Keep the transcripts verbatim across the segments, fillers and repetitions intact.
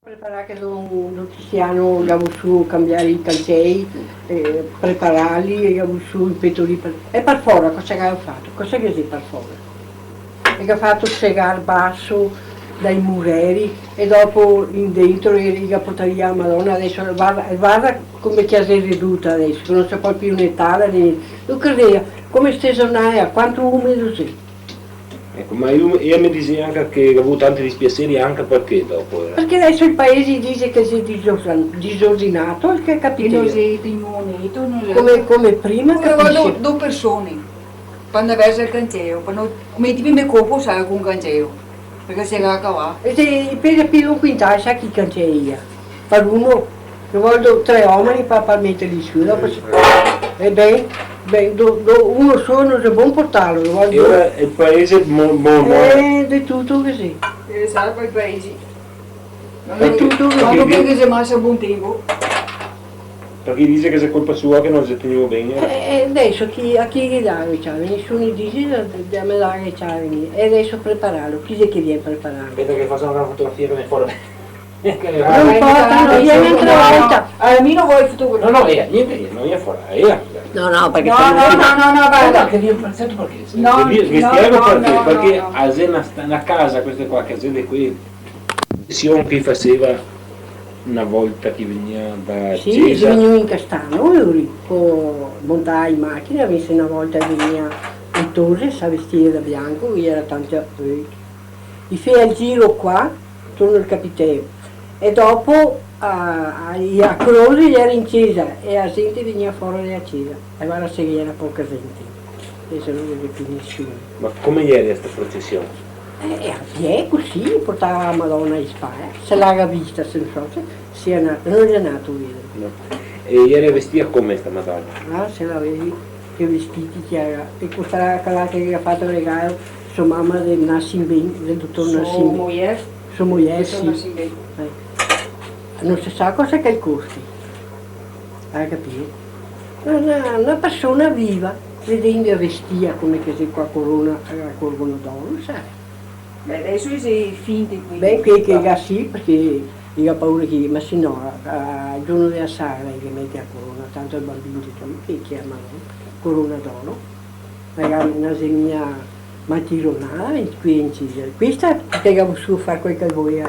Preparà che don, don Tiziano el ga vosuo cambiar i cancei, eh, prepararli, e el ga vosuo inpetolì par, e par fora cosa che el ga fato? Cosa che xe par fora? El ga fato segar baso dai mureri e dopo in dentro el ga portà via la Madona, deso varda, varda come che la xe reduta deso, che no se pol pì netarla, né, no credea, come ste zornade, quanto umedo xe. Eco, ma ea, ea me disea anca che ga vuo tanti dispiaseri anca parché dopo, eh. Parché deso el paese dixe che xe disor-, disordinato, el che capito? Che no xe tegnù neto, no xe... Come, come prima, capisi? Pure do, do persone, par ndar verso el canceo, par no, meteme me copo, sa, co un canceo, parché se ga cavà. E se pesa pì de un quintal, sa che cancei? Par uno, ghe vol do, tre omeni par, par meterli su, dopo se, e ben, ben, do, do, uno solo no xe bon portarlo, ghe vol do. E ora el paese mo-, mo-, mo-, eh, de tuto cusì. Eh, salva el paese. De tuto cusì. Ma parché che xe masa bon tempo? Parché dixe che xe colpa sua che no se tegneva ben. Eh, eh, deso chi, a chi ghe dà le ciave? Nesuni dixe de, de, de me dar le ciave. E deso prepararlo, chi xe che vien prepararlo? Speta che faso una fotografia che me fora. No importa, no, vien un'altra volta. Eh, mi no voio fotografie. No, no, eh, gnente, eh, no vien fora, eh. No, no, parché... No, no, no, no, no, varda. No, che vien fora, senti parché? No, che vien, che no, spiego no, parché, no, parché no, no. A xe na sta-, na casa, queste qua, che xe de quei, sì, che faseva na volta che vegnea da Cesa. Sì, vegnea in Castano, lu, co, montava in machina, invese na volta vegnea in Tose, se vestia da bianco, ghe iera tanti, eh, i fea el giro qua, torno el capiteo. E dopo a, a, a Crosi iera in Cesa e a zente vegnea fora da Cesa. E varda se ghe iera poca zente, e se no ghe iera pì nesuni. Ma come iera sta procesion? Eh, e a pie, cusì, portava la Madona in spala, se la ga vista, se no so, se, se xe nato, no xe nato, vedo. No. E iera vestia come sta Madona? Ah, se la vedi, che vestiti che iera, e questa là che ghe ga fato regalo, so mama del Nascimben, del dotor Nascimben. So mojer? So mojer, sì. Dotor Nascimben. Eh. No se sa cosa che el costi. Ga capìo? Na, na, na persona viva, vedendo vestia come che xe qua corona, eh, corona d'oro, sa? Beh, deso i xe finti quei. Beh, quei che ga sì, parché i ga paura che, ma se no, a, a, el giorno dea sagra i ghe mete a corona, tanto el banbin de tuti, che, che ciamano corona d'oro, ma ga, no xe mia matironada, eh, quei in Cesa. Questa che ga vosuo far quel che el volea.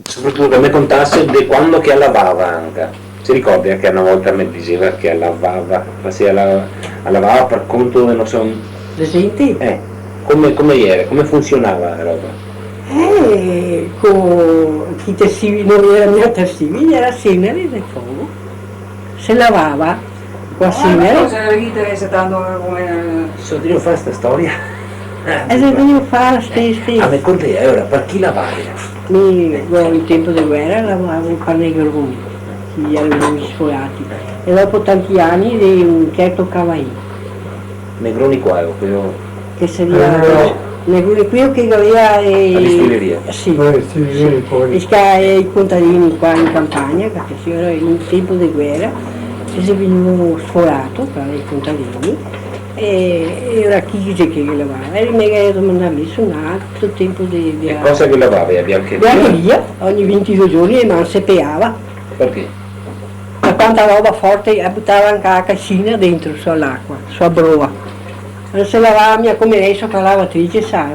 Sopratuto che me contase de quando che la lavava anca. Se ricorda che na volta me diseva che la lavava, faseva la, la lavava par conto de, no so. De zente? Eh, come, come iera, come funsionava la roba? Eh, co, chi te si, no iera mia te si, iera senare de fogo. Se lavava co la senare. Ah, no, se no ghe interesa tanto come... Se devo far sta storia. Eh, se devo far sta, sta... Ah, me conta, e ora, par chi lavava? Mi, go, in tempo de guera lavavo par Negroni, che iera i sfoiati. E dopo tanti ani de un certo Cavain. Negroni qual, queo? Che saria, eh, no, Negroni, queo che gaveva, eh, la distileria. Sì. Eh, sì, sì, sì, poi. E sca-, eh, i contadini qua in campagna, parché se iera in tempo de guera, se xe vegnù sforato tra i contadini, e, e iera chi xe che lavava? E me ga domandà mi su un altro tempo de, de... E cosa che lavava, la biancheria? Biancheria, ogni vintidue giorni, ma se peava. Parché? Ma quanta roba forte, e butava anca la casina dentro, su l'acua, su la broa. No se lavava mia come deso co la lavatrice, sa.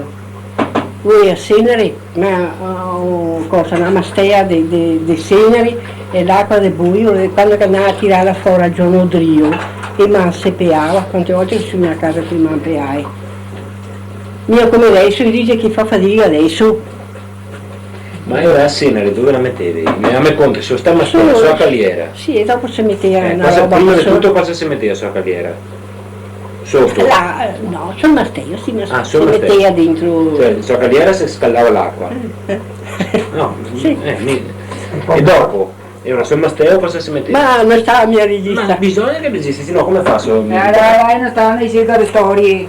Voea senare, ma, oh, cosa, na mastea de, de, de senare e l'acua de boio, e quando che ndava a tirarla fora el giorno drio, e man se peava, quante volte che so vegnua a casa co le man peae. Mia come deso, i dixe che fa fadiga deso. Ma e ora la senare dove la metevi? Me, me conta, su sta mastea, su la caliera. Sì, e dopo se metea na roba sora. Eh, cosa, prima de tuto cosa se metea su la caliera? Soto? Là, eh, no, sul masteo, sì, ma... Ah, sul masteo. Se metea dentro. Cioè, su la caliera se scaldava l'acua? Eh, eh. No, sì. Eh, mi-, e dopo? E ora sul masteo cosa se metea? Ma no stava mia regista. Ma bisogna che registri, se no come faso? Eh, dai, dai, no stava in cerca de storie.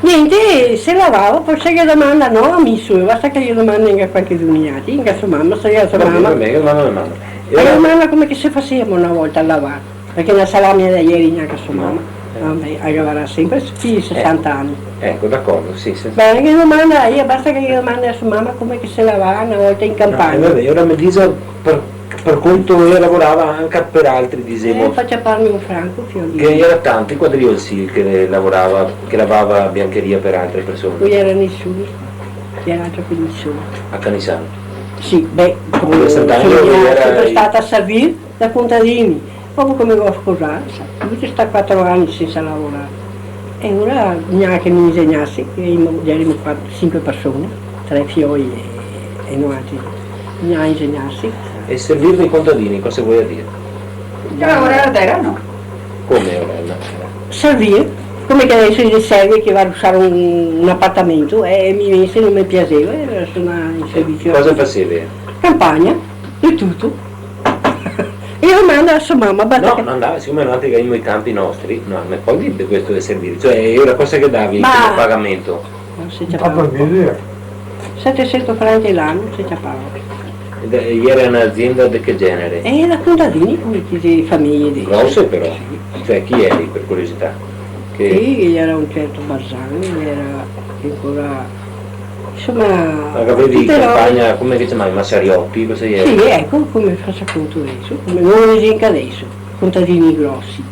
Gnente, se lavava, po se ghe domanda, no, a mi su, basta che ghe domanda anca a qualchedun altro, anca a so mama, se ghe domanda. Va ben, va ben, che domanda a me mama. E a me mama come che se faseva na volta a lavar? Parché na salamina de ieri gnanca so mama. Vabè, el gavarà senpre pi de sesanta ani. Eco, d'acordo, sì, sì. Beh, che domanda, mi basta che ghe domandi a so mama come che se lavava na volta in campagna. No, eh, vabè, ora me dixe par, par conto, ela lavorava anca par altri, dixemo. Eh, fa ciaparme un franco, fiolino. Che ghe gera tanti quadrioli che lavorava, che lavava biancheria par altre persone. No ghe gera nesuni, ghe gera proprio nesuni. A Canisan? Sì, beh, come, sesanta ani, insoma, gera senpre stata a servir da contadini. Dopo che me go sposà, sa, mi che sta quatro ani sensa lavorar. E ora bisognava che me ingegnasi, che imo, gerimo quatro, sinque persone, tre fioi e, e noaltri. Bisognava ingegnasi. E servir dei contadini, cosa vol dir? Lavorar la tera, no? Come lavorar la tera? Servir, come che deso i serve che va a rusar un, un apartamento, e mi invese no me piaseva, e ora so ndà in servizio. Cosa fasevi? Campagna. De tuto. E io mando a so mama, basta. No, che no ndava, sicome noaltri gavemo i campi nostri, no, me pol dir de questo de servir? Cioè, gera cosa che davi come pagamento? No se ciapava. Setesento franchi l'ano se ciapava. E gera un'azienda de che genere? Eh, da contadini, come ti dixe, fameje de... Grose però. Sì. Cioè, chi geri, par curiosità? Che... Sì, gera un certo Barzani, gera ancora Insoma, ma che gavevi in campagna, come che se ciamava, i masarioti, cosa gera? Sì, eco, come faso conto deso, come no ghe xe anca deso, contadini grosi,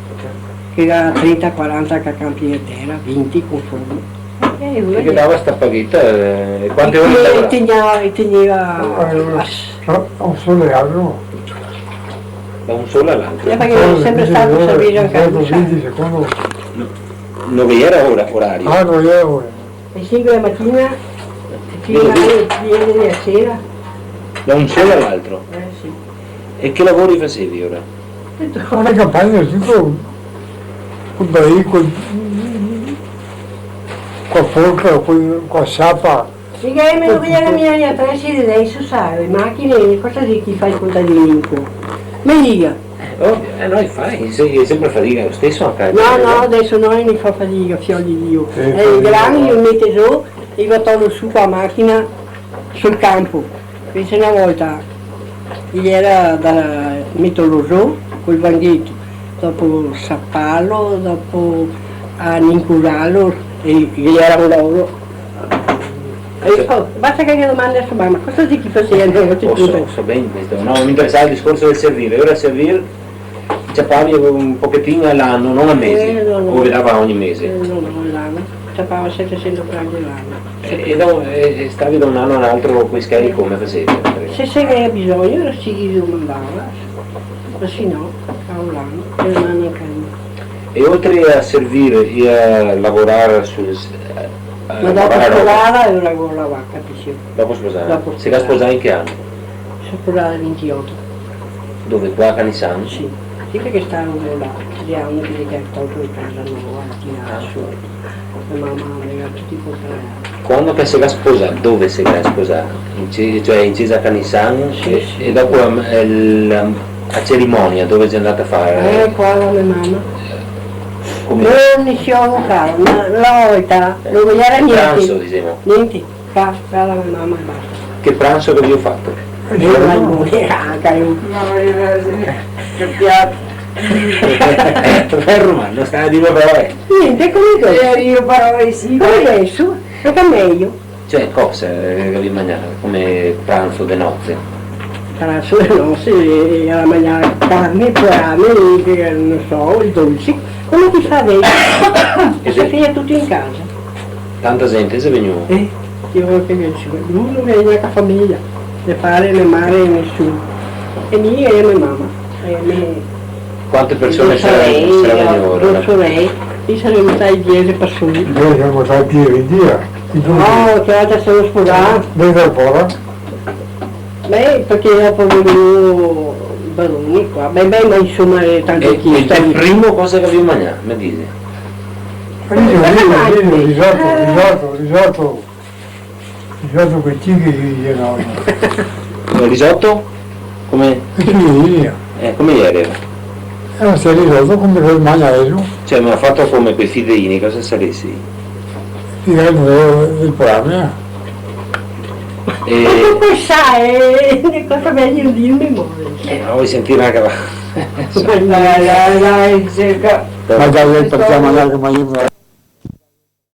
che ga trenta, quaranta campi de tera, vinti conforme. E che dava sta pagheta, eh, e quante ore lavorava? E tegneva, e tegneva... Ah, a s-, a un sol giorno. Da un sol a l'altro? Eh, parché xe senpre stà servir anca a lui, sa. Vinti secondi. No, no ghe gera ora, orario? Ah, no ghe gera ora. Ae sinque dea matina fin ae diese dea sera. Da un sol a l'altro? Eh, sì. E che lavori fasevi ora? Tuto. Ma in campagna, tuto, col baico, co la forca, co, co la sapa. Sì, che me lo vegneva mia, mia, tre, sì, deso, sa, le machine, cosa xe che fa el contadino? Me diga. Eh, ovio, eh, no, infati, xe, xe senpre fadiga lo steso anca. No, no, deso no, no fa fadiga, fiol de Dio. Sì, eh, fadiga, i grani, no. I mete zo, i va tolo su co la machina sul canpo. Invese na volta i gera da meterlo zo col vangheto, dopo saparlo, dopo a nincurarlo, e, e gera un lavoro. E, oh, basta che ghe domandi a so mama, cosa xe che faseva? No, no te... Lo so, lo so ben questo. No, me interesava el discorso del servir. Ora servir, ciapavi un pochetin a l'ano, no a mesi, eh, no, no, o ve dava ogni mese? Eh, no, no, a l'ano. Ciapava setesento franchi a l'ano. E, e da, e, e stavi da un ano a l'altro coi schei, come fasevi? Se, se gaveva bisogno, se ghe domandava, ma se no, a l'ano, e l'ano anca lì. E oltre a servir e a lavorar sul, a... Ma dopo lavorare sposada, io lavorava, capisci? Dopo sposada? Dopo sposada. Se ga sposà in che ano? So sposada el vintioto. Dove? Qua a Canisan? Sì. Sì, parché stavo là, tre ani che i ga tolto la casa nova, la tirà su. Ah. La mama gaveva tuti i contrari. Quando che se ga sposà, dove se ga sposà? In ce-, cioè in cesa a Canisan? Sì, e, sì. E dopo la, la, la cerimonia, dove xe ndata a far? Eh, qua da me mama. Come? No, mi so avocada, ma la volta no ghe gera gnente. Pranzo, dixemo. Gnente. Qua, qua da me mama e basta. Che pranzo che gavì fato? Eh, no, no. No, eh, che piato. Fermo, no sta a dir parole. Gnente, come che... Eh, io parole sì. Come deso? Anca mejo. Cioè, cosa, eh, che gavì magnà come pranzo de noze? Pranzo de noze, eh, gera magnà carne, poame, eh, no so, i dolsi. Come che i fa deso? E se fea tuto in casa. Tanta zente xe vegnua? Eh, io che vegnea, no ghe gera gnanca fameja, me pare, me mare, nesun. E mi e me mama. E me... Quante persone sarà, sarà vegnua? Do sorele, i saremo stai diese persone. Noi semo stai pì de vinti, eh. No, che volta semo sposà. Dove semo fora? Beh, parché dopo vegnea i baroni qua. Beh, beh, ma insoma, eh, tanto... E, e el primo cosa che gavì magnà, me dixi? Riso, riso, riso, risoto, risoto, risoto. Risoto coi cichi, no, no. El risoto? Come? Sì, sì. Eh, come gera? Eh, ma se risoto come che magna elo. Cioè, ma fato come coi fideini, cosa saresi? Fideini del, del poame, eh. Eh. Ma tu cosa sa, eh? Cosa mejo dirme, mo? Eh, ma vol sentir anca la... Dai, dai, dai, cerca. Magari lei, parché magari, ma io